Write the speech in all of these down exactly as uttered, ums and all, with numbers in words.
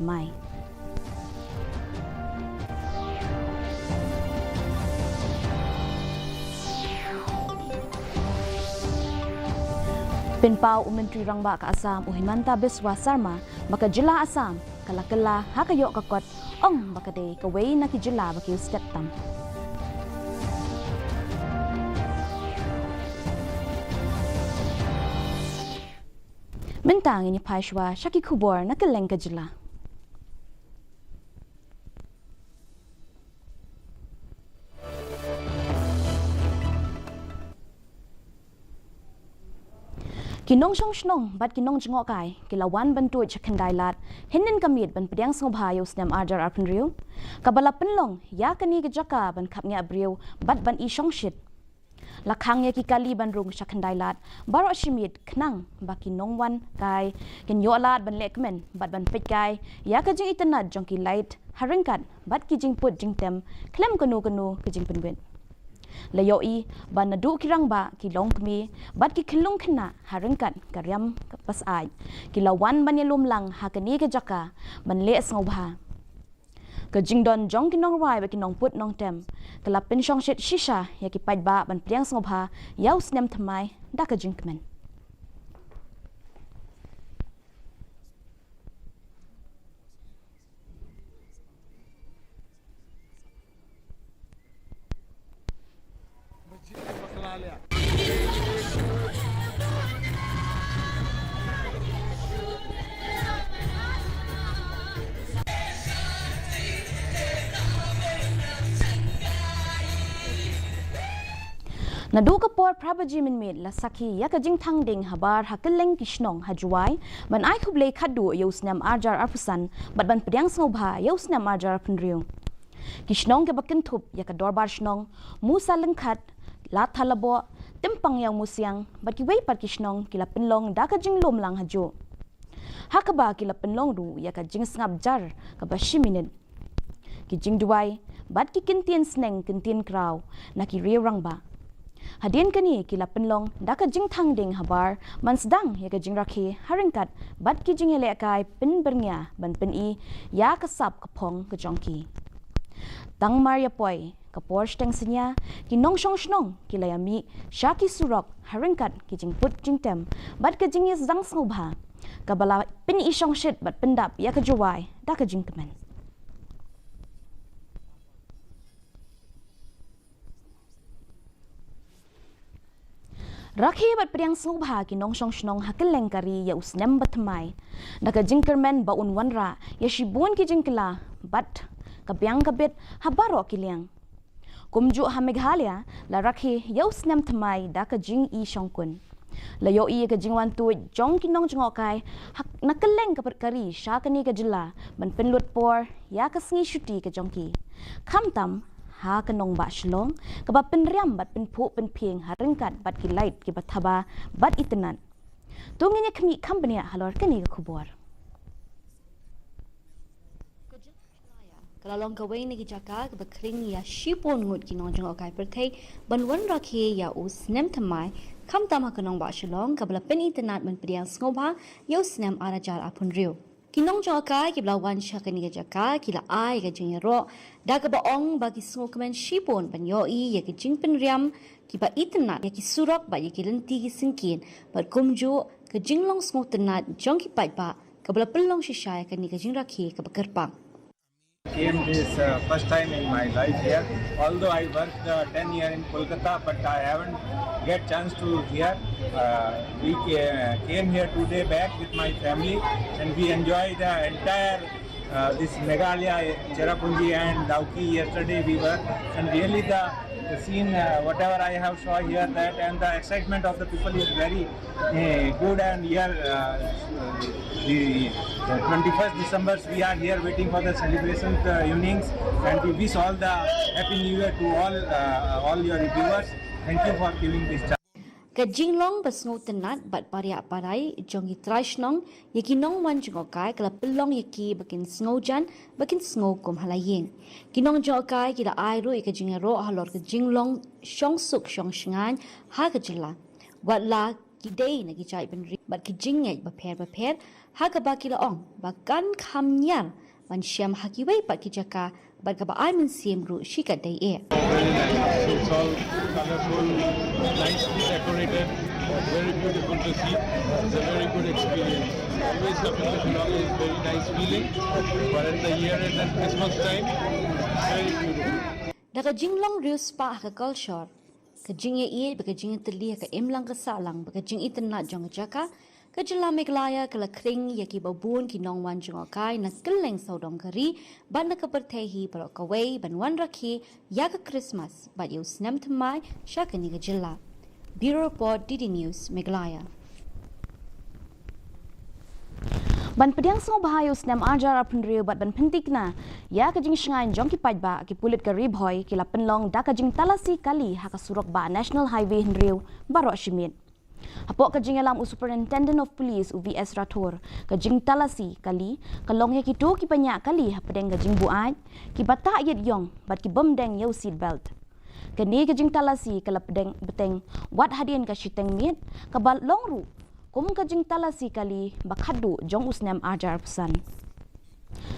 Mai. Pynpaw u Myntri Rangbah ka Assam u Himanta Biswa Sarma ba ka jylla Assam ka la kylla ha ka ïoh ka kot, ong ba ka dei kawei na ki jylla ba ki ïohstet tam. Mynta ngin ïa phai shuwa sha ki khubor na kylleng ka jylla. Ki nongshong shnong bad ki nongjngohkai ki la wan ban tuid sha Khyndai Lad hynnin ka miet ban pdiang sngewbha ïa u snem ar hajar arphew hynriew, kaba la pynlong ïa kane ka jaka ban khapngiah briew bad ban i shongshit. La khang ïa ki kali ban rung sha Khyndai Lad baroh shi miet khnang ba ki nongwan kai kin ïoh lad ban lehkmen bad ban peitkai ïa ka jingitynnad jong ki lait ha ryngkat bad ki jingput jingtem khlem kano kano ka jingpynwit. La ïohi ba naduh ki rangbah, ki longkmie bad ki khyllung khynnah ha ryngkat ka riam ka pasaid ki la wan ban ïalum lang ha kane ka jaka ban leh sngewbha. Ka jingdon jong ki nongrwai bad ki nongput nongtem ka la pynshongshit shisha ïa ki paidbah ban pdiang sngewbha ïa u snem thymmai da ka jingkmen. Naduh ka por phra baje mynmiet la sakhi ïa ka jingthang ding habar ha kylleng ki shnong ha Jowai ban ai khublei khatduh ïa u snem ar hajar arphew san bad ban pdiang sngewbha ïa u snem ar hajar arphew hynriew. Ki shnong kiba kynthup ïa ka Dorbar Shnong, Musa Lyngkhat, Lad Thalaboh, Tympang Ïawmusiang bad kiwei pat ki shnong ki la pynlong da ka jinglum lang hajuh, ha kaba ki la pynlong ruh ïa ka jingsngap jar kaba shi minit, ki jingduwai bad ki kyntien sneng kyntien kraw na ki riew rangbah. Hadien kane ki la pynlong da ka jingthang ding habar ban sdang ïa ka jingrakhe ha ryngkat bad ki jingïalehkai pynbyrngia ban pyni ïa ka sap ka phong ka jong ki. Tang mar ïa poi ka por shiteng synñia, ki nongshong shnong ki la ïamih sha ki surok ha ryngkat ki jingput jingtem bad ka jingïasdang sngewbha, kaba la pyni shongshit bad pyndap ïa ka Jowai da ka jingkmen. Rakhe bad pdiang sngewbha ki nongshong shnong ha kylleng ka ri ïa u snem bathymmai, da ka jingkyrmen ba un wanrah ïa shibun ki jingkylla bad ka biang ka bit ha baroh ki liang. Kumjuh ha Meghalaya la rakhe ïa u snem thymmai da ka jingi shongkun. La ïohi ïa ka jingwan tuid jong ki nongjngohkai ha, na kylleng ka pyrkhat ka ri sha kane ka jylla ban pynlut por ïa ka sngi shuti ka jong ki, khamtam ha ka nongbah Shillong, kaba pynriam bad pynphuh pynphieng ha ryngkat bad ki lait kiba thaba bad itynnad. To ngin ïa khmih kham bniah halor kane ka khubor. Ka la long kawei na ki jaka kaba khring ïa shibun ngut ki nongjngohkai pyrthei ban wanrakhe ïa u snem thymmai, khamtam ha ka nongbah Shillong, kaba la pynitynnad ban pdiang sngewbha ïa u snem ar hajar arphew hynriew. Ki nongjngohkai kiba la wan sha kane ka jaka ki la ai ka jingïaroh da kaba ong ba ki sngewkmen shibun ban ïohi ïa ki jingpynriam kiba itynnad ïa ki surok bad ïa ki lynti ki syngkien, bad kumjuh ka jinglong sngewtynnad jong ki paidbah kaba la pynlong shisha ïa kane ka jingrakhe kaba kyrpang. Came this uh, first time in my life here. Although I worked uh, ten year in Kolkata, but I haven't get chance to here. Uh, we ca- came here two day back with my family, and we enjoy the entire uh, this Meghalaya, Cherrapunji and Dawki. Yesterday we were, and really the, the scene, uh, whatever I have saw here, that and the excitement of the people is very uh, good, and here uh, the, the twenty-first December we are here waiting for the celebration uh, evenings, and we wish all the happy new year to all uh, all your viewers. Thank you for giving this chance. Ka jinglong ba sngewtynnad bad pariah parai jong ki trai shnong ïa ki nongwan jngohkai ka la pynlong ïa ki ba kin sngewjan ba kin sngew kum ha la ïing. Ki nongjngohkai ki la ai ruh ïa ka jingïaroh halor ka jinglong shong suk shong shngaiñ ha ka jylla. Wat la ki dei na ki jaitbynriew bad ki jingngeit bapher bapher, ha kaba ki la ong ba kan kham niar ban shem ha kiwei pat ki jaka bad kaba ai mynsiem ruh shikatdei eh. Very nice. It's all colorful, nicely decorated, very beautiful to see. It's a very good experience. Always coming to Shillong is very nice feeling, but at the year end and Christmas time, very beautiful. Da ka jinglong riewspah ha ka kolshor, ka jingïaieit bad ka jingïatylli ha ka imlang ka sahlang bad ka jingitynnad jong ka jaka, ka jylla Meghalaya ka la khring ïa kiba bun ki nongwan jngohkai na kylleng sawdong ka ri bad na ka pyrthei hi baroh kawei ban wanrah ïa ka Krismas bad ïa u snem thymmai sha kane ka jylla. Bureau Report, D D News, Meghalaya. Ban pdiang sngewbha ïa u snem arhajar arphew hynriew bad ban pynthikna ïa ka jingshngaiñ jong ki paidbah, ki pulit ka Ri Bhoi ki la pynlong da ka jingtalasi kali ha ka surok bah National Highway hynriew baroh shi miet. Hapoh ka jingïalam u Superintendent of Police u V S Rathore, ka jingtalasi kali ka long ïa kito kiba ñiah kali hapdeng ka jingbuaid, kiba tah ïit ïong bad ki bym deng ïa u seat belt. Kane ka jingtalasi ka la pdeng bteng wat hadien ka shiteng miet, kaba long ruh kum ka jingtalasi kali ba khatduh jong u snem arhajar arphew san.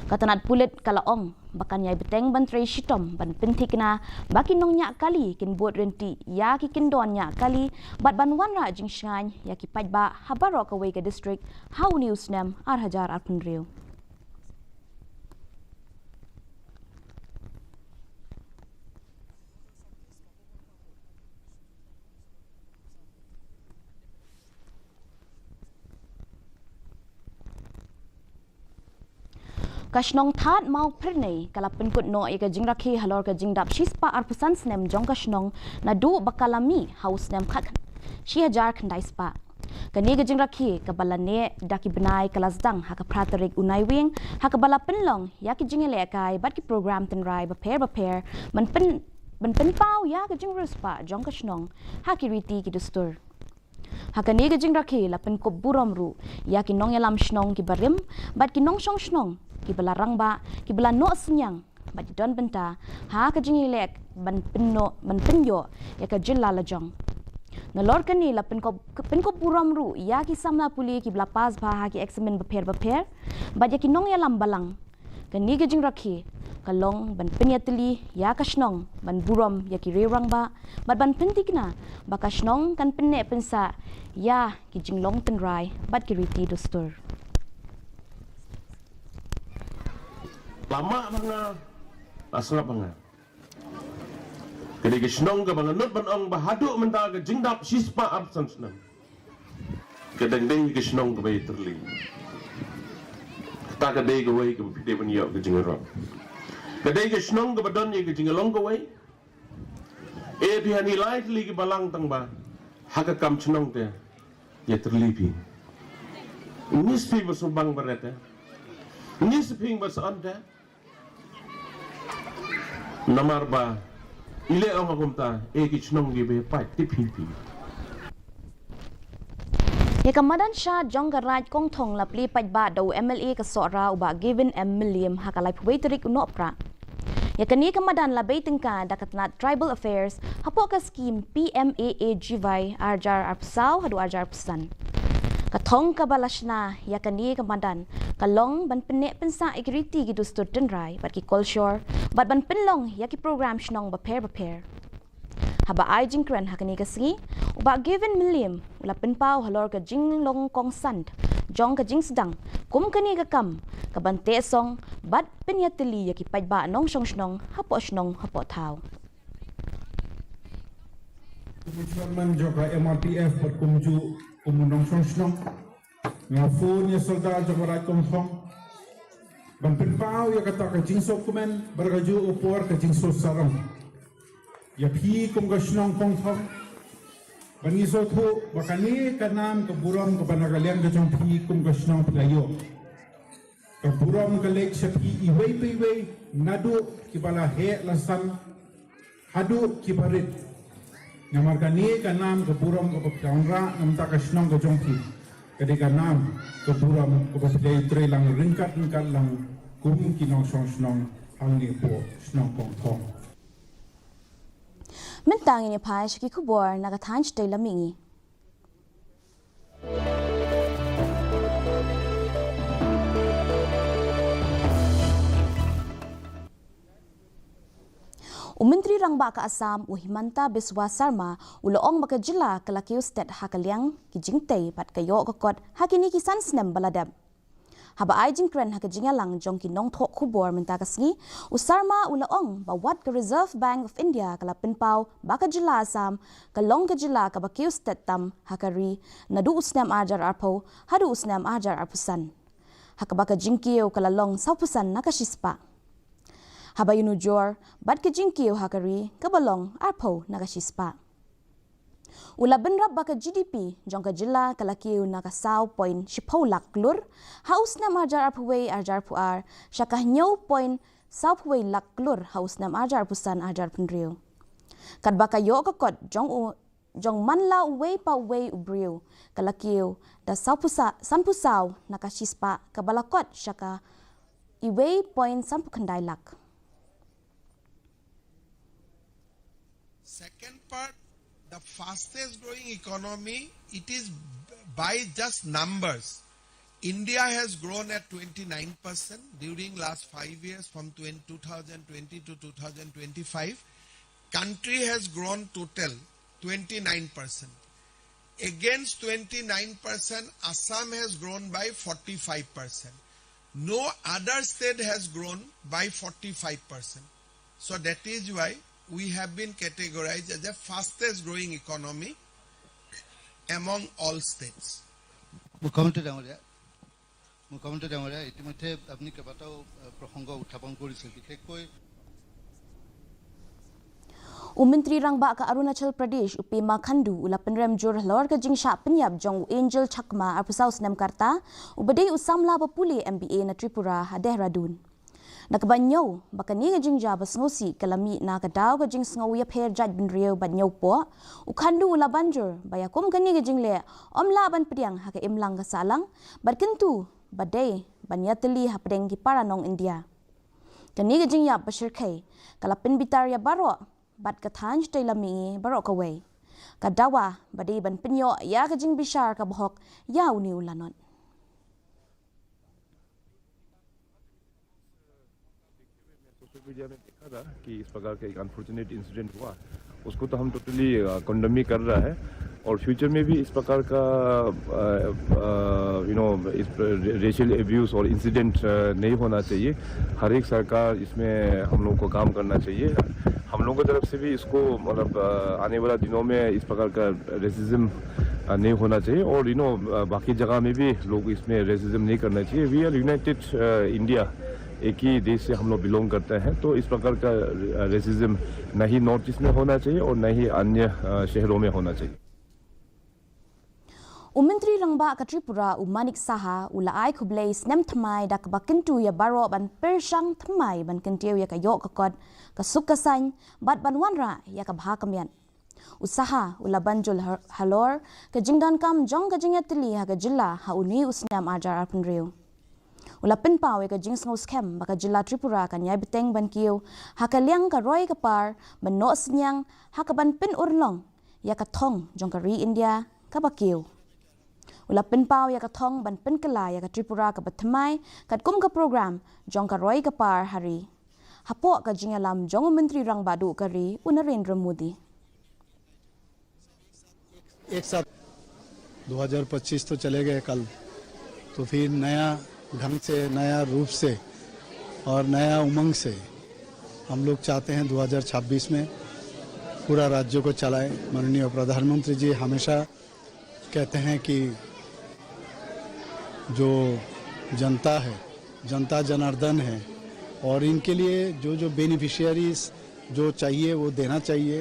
Ka tnat pulit ka la ong ba kan ïai bteng ban trei shitom ban pynthikna ba ki nongñiah kali kin bud ryntih ïa ki kyndon ñiah kali bad ban wanrah jingshngaiñ ïa ki paidbah ha baroh kawei ka district ha une u snem arhajar arphew hynriew. Ka shnong Thad Mawphyrnei ka la pynkut noh ïa ka jingrakhe halor ka jingdap shispah arphew san snem jong ka shnong naduh ba ka la mih ha u snem khat shi hajar khyndai spah. Kane ka jingrakhe kaba la neh da ki bnai ka la sdang ha ka phra tarik u Naiwieng, ha kaba la pynlong ïa ki jingïalehkai bad ki program tynrai bapher bapher ban pyn, ban pynpaw ïa ka jingriewspah jong ka shnong ha ki riti ki dustur. Ha kane ka jingrakhe la pynkup burom ruh ïa ki nongïalam shnong kiba rim bad ki nongshong shnong kiba la rangbah, kiba la noh synñiang bad ki don bynta ha ka jingïaleh ban pynnoh, ban pynïoh ïa ka jylla lajong. Nalor kane la pynkup, pynkup burom ruh ïa ki samla pule kiba la pass bha ha ki eksamin bapher bapher bad ïa ki nongïalam balang. Kane ka jingrakhe ka long ban pynïatylli ïa ka shnong, ban burom ïa ki riew rangbah bad ban pynthikna ba ka shnong kan pynneh pynsah ïa ki jinglong tynrai bad ki riti dustur. La mah ba nga, la sngap ba nga. Ka dei ka shnong kaba nga nud ban ong ba haduh mynta ka jingdap shispah arphew san snem, ka dang dei ka shnong kaba ïatylli. Kata ka dei kawei kaba phi dei ban ïoh ka jingïarap. Ka dei ka shnong kaba don ïa ka jinglong kawei. E phi, hani lai tylli ki balang tang ba ha ka kam shnong te ïatylli phi. Ngi sngewbha sngewbang baroh te. Ngi sngewbha ba sa on te. Namar ba i leh ong kumta, e ki shnong kiba pait tiphi phi. Ïa ka madan sha jong ka Raid Kongthong la plie paidbah da u M L A ka Sohra u Bah Gavin M Mylliem ha ka laiphew wei tarik u Nohprah. Ïa kane ka madan la bei tyngka da ka tnat Tribal Affairs hapoh ka skhim P M A A G Y arhajar arphew saw haduh arhajar arphew san. Ka thong kaba la shna ïa kane ka madan ka long ban pynneh pynsah ïa ki riti ki dustur tynrai bad ki kolshor bad ban pynlong ïa ki program shnong bapher bapher. Haba ai jingkren ha kane ka sngi, u Bah Gavin Mylliem u la pynpaw halor ka jinglong kongsan jong ka jingsdang kum kane ka kam, ka ban teh song bad pynïatylli ïa ki paidbah nongshong shnong hapoh shnong hapoh thaw. Kum u chairman jong ka M R P F bad kumjuh kum u nongshong shnong, nga phone ïa sordar jong ka Raid Kongthong ban pynpaw ïa kata ka jingsngewkmen bad kajuh u por ka jingsngewsarong ïa phi kum ka shnong Kongthong. Ban ngi sngewthuh ba kane ka nam ka burom kaba na ka liang ka jong phi kum ka shnong phi la ïoh. Ka burom ka leit sha phi iwei pa iwei, naduh kiba la heh la san haduh kiba rit. Namar kane ka nam ka burom kaba phi la wanrah na ka bynta ka shnong ka jong phi, ka dei ka nam ka burom kaba phi la ïatrei lang ryngkat ryngkat lang kum ki nongshong shnong hangne hapoh shnong Kongthong. Mynta ngin ïa phai sha ki khubor na ka thaiñ shatei lam mihngi. U Myntri Rangbah ka Assam, u Himanta Biswa Sarma, u la ong ba ka jylla ka la kiew stet ha ka liang ki jingtei bad ka ïoh ka kot ha kine ki san snem ba la dep. Haba ai jingkren ha ka jingïalang jong ki nongthoh khubor mynta ka sngi, u Sarma u la ong ba wat ka Reserve Bank of India ka la pynpaw ba ka jylla Assam ka long ka jylla kaba kiew stet tam ha ka ri naduh u snem ar hajar arphew haduh u snem ar hajar arphew san, ha kaba ka jingkiew ka la long saw percent na ka shispah. Haba ïanujor bad ka jingkiew ha ka ri kaba long arphew na ka shispah. U la bynrap ba ka G D P jong ka jylla ka la kiew na ka saw point shiphew lak klur ha u snem ar hajar arphew wei ar hajar arphew ar sha ka hynñiew point sawphew wei lak klur ha u snem ar hajar arphew san ar hajar arphew hynriew. Katba ka ïoh ka kot jong u jong man la uwei pa uwei u briew ka la kiew da sawphew sa-, sanphew saw na ka shispah kaba la kot sha ka uwei point sanphew khyndai lak. Second part, the fastest growing economy, it is by just numbers. India has grown at twenty-nine percent during last five years, from twenty, two thousand twenty to two thousand twenty-five. Country has grown total twenty-nine percent. Against twenty-nine percent, Assam has grown by forty-five percent. No other state has grown by forty-five percent. So that is why we have been categorized as the fastest growing economy among all states. মুখ্যমন্ত্ৰী ডাঙৰীয়া, মুখ্যমন্ত্ৰী ডাঙৰীয়া, ইতিমধ্যে আপুনি কেইবাটাও, আহ, প্ৰসংগ উত্থাপন কৰিছে, বিশেষকৈ U Myntri Rangbah ka Arunachal Pradesh, u Pema Khandu, u la pynrem jur halor ka jingshah pynïap jong u Angel Chakma, arphew saw snem ka rta, uba dei u samla ba pule M B A na Tripura ha Dehradun. Da kaba ñiew ba kane ka jingjia ba sngewsih ka la mih na ka daw ka jingsngew ïapher jaitbynriew bad ñiewpoh, u Khandu u la ban jur ba ïa kum kane ka jingleh ym lah ban pdiang ha ka imlang ka sahlang, bad kyntu ba dei ban ïatylli hapdeng ki para nong India. Kane ka jingïap ba shyrkhei ka la pynbitar ïa baroh bad ka thaiñ shatei lam mihngi baroh kawei. Ka dawa ba dei ban pynïoh ïa ka jingbishar kaba hok ïa une u lanot. सोशल मीडिया में देखा था कि इस प्रकार का एक अनफॉर्चुनेट इंसिडेंट हुआ, उसको तो हम टोटली कंडेम ही कर रहा है। और फ्यूचर में भी इस प्रकार का, यू नो, इस रेशियल एब्यूज और इंसिडेंट नहीं होना चाहिए। हर एक सरकार इसमें हम लोगों को काम करना चाहिए। हम लोगों की तरफ से भी इसको, मतलब, अ, आने वाला दिनों में इस प्रकार का रेसिज्म, अ, नहीं होना चाहिए। और, यू नो, अ, बाकी जगह में भी लोग इसमें रेसिज्म नहीं करना चाहिए। वी आर यूनाइटेड इंडिया, एक ही देश से हम लोग बिलोंग करते हैं, तो इस प्रकार का, अ, रेसिज्म न ही नॉर्थ ईस्ट में होना चाहिए और न ही अन्य, अ, शहरों में होना चाहिए। U Myntri Rangbah ka Tripura, u Manik Saha, u la ai khublei snem thymmai da kaba kyntu ïa baroh ban pyrshang thymmai ban kyntiew ïa ka ïoh ka kot, ka suk ka saiñ, bad ban wanrah ïa ka bha ka miat. U Saha u la ban jur ha-, halor ka jingdonkam jong ka jingïatylli ha ka jylla ha une u snem ar hajar arphew hynriew. U la pynpaw ïa ka jingsngew skhem ba ka jylla Tripura kan ïai bteng ban kiew ha ka liang ka roi ka par, ban noh synñiang ha kaban pynurlong ïa ka thong jong ka ri India kaba kiew. U la pynpaw ïa ka thong ban pynkylla ïa ka Tripura kaba thymmai katkum ka program jong ka roi ka par ha ri, hapoh ka jingïalam jong u Myntri Rangbah Duh ka ri, u Narendra Modi. एक साथ, दो हज़ार पच्चीस तो चले गए कल, तो फिर नया ढंग से, नया रूप से और नया उमंग से हम लोग चाहते हैं दो हज़ार छब्बीस में पूरा राज्य को चलाएं। माननीय प्रधानमंत्री जी हमेशा कहते हैं कि जो जनता है, जनता जनार्दन है, और इनके लिए जो, जो बेनिफिशियरीज जो चाहिए वो देना चाहिए,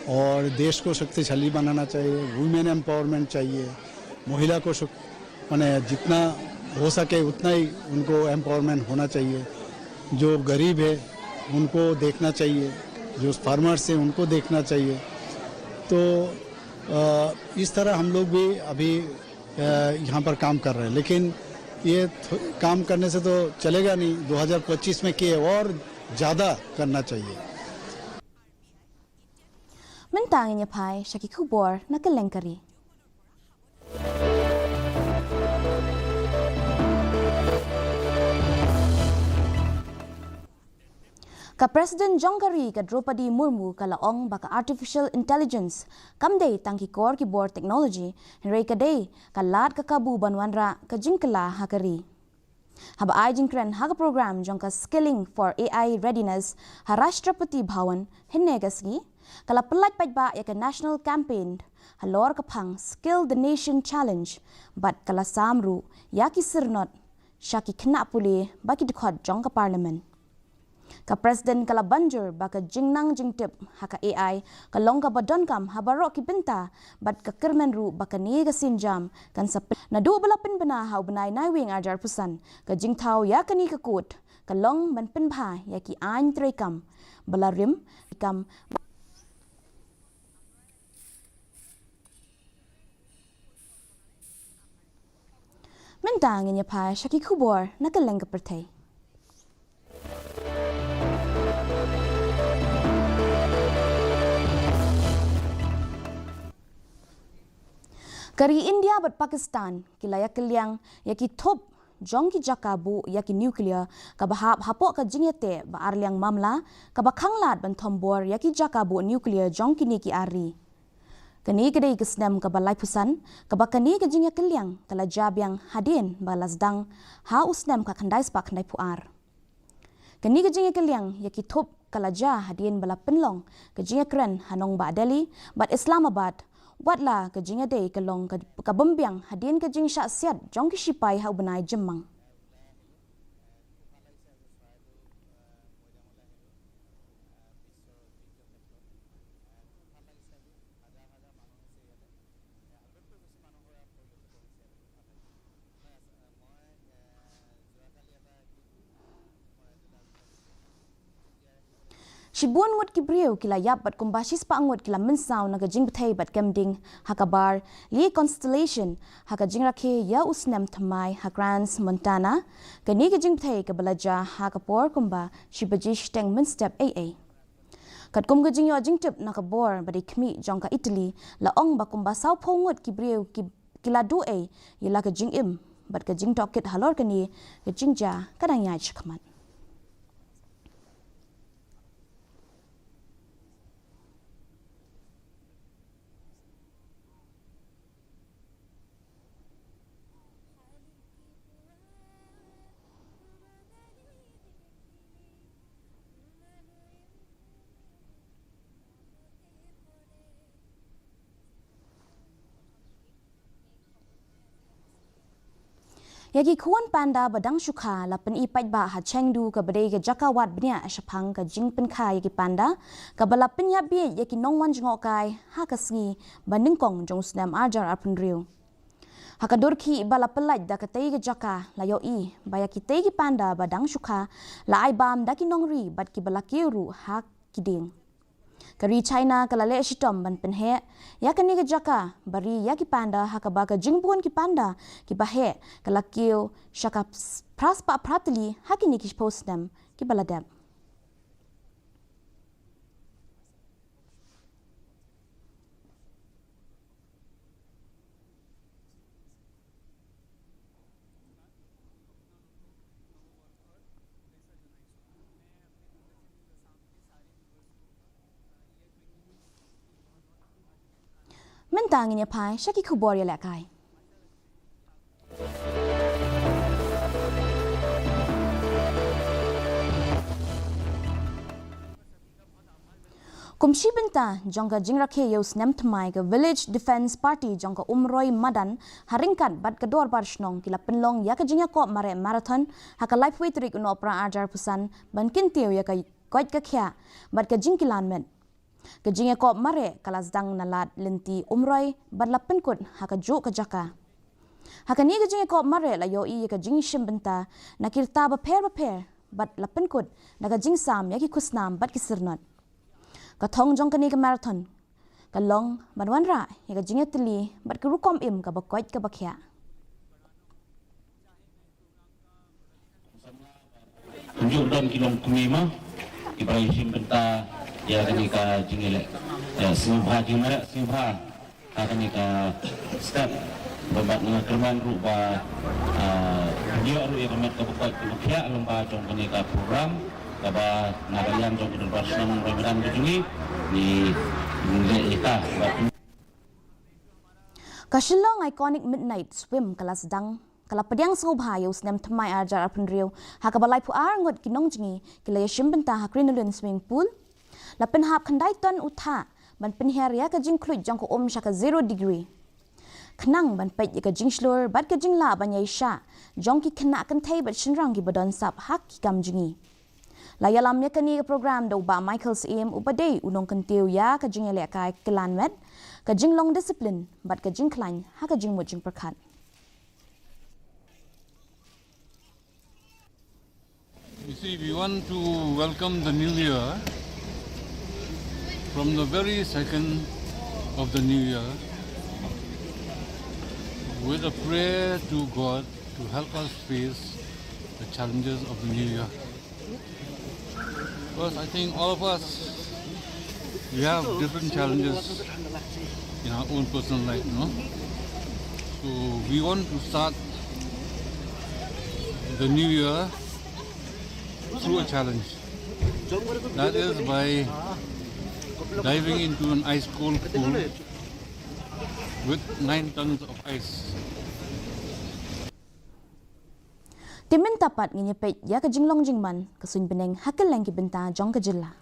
और देश को शक्तिशाली बनाना चाहिए, वुमेन एम्पावरमेंट चाहिए, महिला को शक-, माने जितना हो सके उतना ही उनको एम्पावरमेंट होना चाहिए। जो गरीब है उनको देखना चाहिए, जो फार्मर्स हैं उनको देखना चाहिए। तो, अ, इस तरह हम लोग भी अभी, अ, यहाँ पर काम कर रहे हैं, लेकिन ये थ-, काम करने से तो चलेगा नहीं, दो हज़ार पच्चीस में किए और ज़्यादा करना चाहिए। Mynta ngin ïa phai sha ki khubor na kylleng ka ri. Ka President jong ka ri ka Droupadi Murmu ka la ong ba ka artificial intelligence kam dei tang ki kor ki bor technology, hynrei ka dei ka lad ka kabu ban wanrah ka jingkylla ha ka ri. Haba ai jingkren ha ka program jong ka Skilling for A I Readiness ha Rashtrapati Bhavan hynne ka sngi, ka la pyllait paidbah ïa ka national campaign halor ka phang Skill the Nation Challenge, bad ka la sam ruh ïa ki syrnod sha ki khynnah pule bad ki dkhot jong ka Parliament. Ka President ka la ban jur ba ka jingnang jingtip ha ka A I ka long kaba donkam ha baroh ki bynta, bad ka kyrmen ruh ba kane ka sienjam kan sa pyn-, naduh ba la pynbna ha u bnai Naiwieng arhajar arphew san, ka jingthaw ïa kane ka kot ka long ban pynbha ïa ki aiñ treikam ba la rim kam. Mynta ngin ïa phai sha ki khubor na kylleng ka pyrthei. Ka ri India bad Pakistan ki la ïakylliang ïa ki thup jong ki jaka buh ïa ki nuclear kaba hap hapoh ka jingïateh ba arliang mamla kaba khanglad ban thombor ïa ki jaka buh nuclear jong kine ki ar ri. Kane ka dei ka snem kaba laiphew san kaba kane ka jingïakylliang ka la jia biang hadien ba la sdang ha u snem ka khyndai spah khyndai phew ar. Kane ka jingïakylliang ïa ki thup ka la jia hadien ba la pynlong ka jingïakren ha nongbah Delhi bad Islamabad, watla ka jingïadei ka long ka, ka bym biang hadien ka jingshah siat jong ki shipai ha u bnai Jymmang. Shibun ngut ki briew ki la ïap bad kumba shispah ngut ki la mynsaw na ka jingbthei bad kem ding ha ka bar Lee Constellation ha ka jingrakhe ïa u snem thymmai ha Crans, Montana. Kane ka jingbthei kaba la jia ha ka por kumba shi baje shiteng mynstep ei ei. Katkum ka jingïoh jingtip na ka bor ba dei khmih jong ka Italy la ong ba kumba sawphew ngut ki briew ki, ki la duh ei ïa la ka jingim, bad ka jingtohkit halor kane ka jingjia ka dang ïaid shakhmat. Ïa ki khun panda ba dang shu kha la pyni paidbah ha Chengdu kaba dei ka jaka wad bniah shaphang ka jingpynkha ïa ki panda, kaba la pynïap bieit ïa ki nongwan jngohkai ha ka sngi ba nyngkong jong u snem arhajar arphew hynriew. Ha ka dur khih ba la pyllait da katei ka jaka la ïohi ba ïa kitei ki panda ba dang shu kha la ai bam da ki nongri bad kiba la kiew ruh ha ki dieng. Ka ri China ka la leh shitom ban pynheh ïa kane ka jaka ba ri ïa ki panda, ha kaba ka jingbun ki panda kiba heh ka la kiew sha ka phra spah phra tylli ha kine ki shiphew snem kiba la dep. Mynta ngin ïa phai sha ki khubor ïalehkai. Kum shi bynta jong ka jingrakhe ïa u snem thymmai, ka Village Defence Party jong ka Umroi Madan ha ryngkat bad ka Dorbar Shnong ki la pynlong ïa ka jingïakop mareh marathon ha ka laiphew tarik u Nohprah arhajar arphew san ban kyntiew ïa ka koit ka khiah bad ka jingkylliang met. Ka jingïakop mareh ka la sdang na Lad Lynti Umroi bad la pynkut ha kajuh ka jaka. Ha kane ka jingïakop mareh la ïohi ïa ka jingshim bynta na ki rta bapher bapher bad la pynkut da ka jingsam ïa ki khusnam bad ki syrnod. Ka thong jong kane ka marathon ka long ban wanrah ïa ka jingïatylli bad ka rukom im kaba koit kaba khiah. Kumjuh don ki longkmie ma kiba la shim bynta ïa kane ka jingïaleh. Ïa, sngewbha jingmareh, sngewbha ha kane ka step. Bad nga kyrmen ruh ba, ah, ïoh ruh ïa ka met kaba koit kaba khiah lyngba jong kane ka program. Kaba na ka liang jong ka Dorbar Shnong Baimadan ka jong ngi, ngi leh ïa ka. Ka Shillong Iconic Midnight Swim ka la sdang, ka la pdiang sngewbha ïa u snem thymmai ar hajar arphew hynriew, ha kaba laiphew ar ngut ki nongjngi ki la ïashim bynta ha Crinoline Swimming Pool. La pynhap khyndai ton u thah ban pynhiar ïa ka jingkhluit jong ka um sha ka zero degree, khnang ban peit ïa ka jingshlur bad ka jinglah ban ïaishah jong ki khynnah kynthei bad shynrang kiba don sap ha ki kam jngi. La ïalam ïa kane ka program da u Bah Michael Syiem, uba dei u nongkyntiew ïa ka jingïalehkai kylla met, ka jinglong discipline bad ka jingkhlaiñ ha ka jingmut jingpyrkhat. You see, we want to welcome the new year from the very second of the new year with a prayer to God to help us face the challenges of the new year. Because I think all of us, we have different challenges in our own personal life, you know. So we want to start the new year through a challenge. That is by diving into an ice cold pool with nine tons of ice. Te mynta pat ngin ïa peit ïa ka jinglong jingman ka suiñ bneng ha kylleng ki bynta jong ka jylla.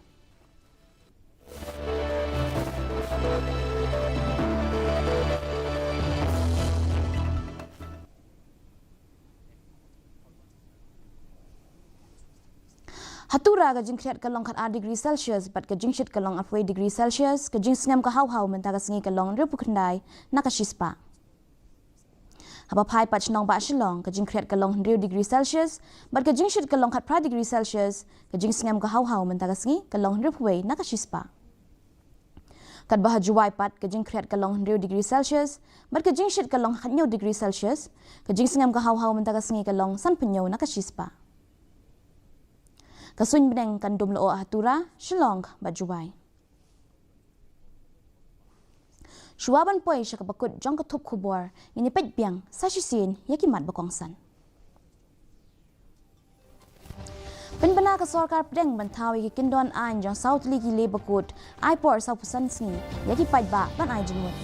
Ha Tura ka jingkhriat ka long khat ar degree Celsius bad ka jingshit ka long arphew wei degree Celsius, ka jingsngem ka haw haw mynta ka sngi ka long hynriewphew khyndai na ka shispah. Haba phai pat sha nongbah Shillong, ka jingkhriat ka long hynriew degree Celsius bad ka jingshit ka long khatphra degree Celsius, ka jingsngem ka haw haw mynta ka sngi ka long hynriewphew wei na ka shispah. Katba ha Jowai pat, ka jingkhriat ka long hynriew degree Celsius bad ka jingshit ka long khathynñiew degree Celsius, ka jingsngem ka haw haw mynta ka sngi ka long sanphew hynñiew na ka shispah. Ka suiñ bneng kan dum lyoh ha Tura, Shillong bad Jowai. Shuwa ban poi sha kaba kut jong ka thup khubor, ngin ïa peit biang sa shisien ïa ki mat ba kongsan. Pynbna ka sorkar pdeng ban thaw ïa ki kyndon aiñ jong saw tylli ki Labour Code, ai por sawphew san sngi ïa ki paidbah ban ai jingmut.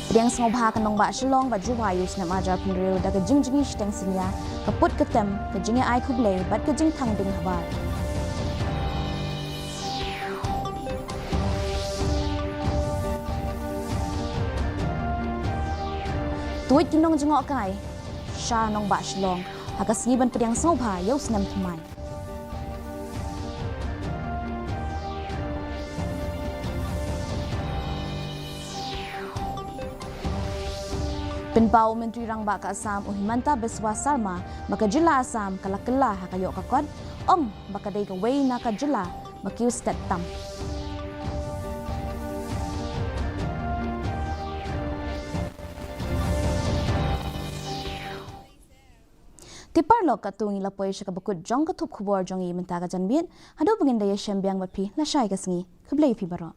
Pdiang sngewbha ka nongbah Shillong bad Jowai ïa u snem ar hajar arphew hynriew da ka jingjngi shiteng synñia, ka put ka tem, ka jingïa ai khublei bad ka jingthang ding habar. Tuid ki nongjngohkai sha nongbah Shillong ha ka sngi ban pdiang sngewbha ïa u snem thymmai. Pynpaw u Myntri Rangbah ka Assam, u Himanta Biswa Sarma, ba ka jylla Assam ka la kylla ha ka ïoh ka kot, ong ba ka dei kawei na ka jylla ba kiew stet tam. Te paralok, katto ngi la poi sha kaba kut jong ka thup khubor jong ngi mynta ka janmiet. Haduh ba ngin da ïashem biang bad phi lashai ka sngi, khublei phi baroh.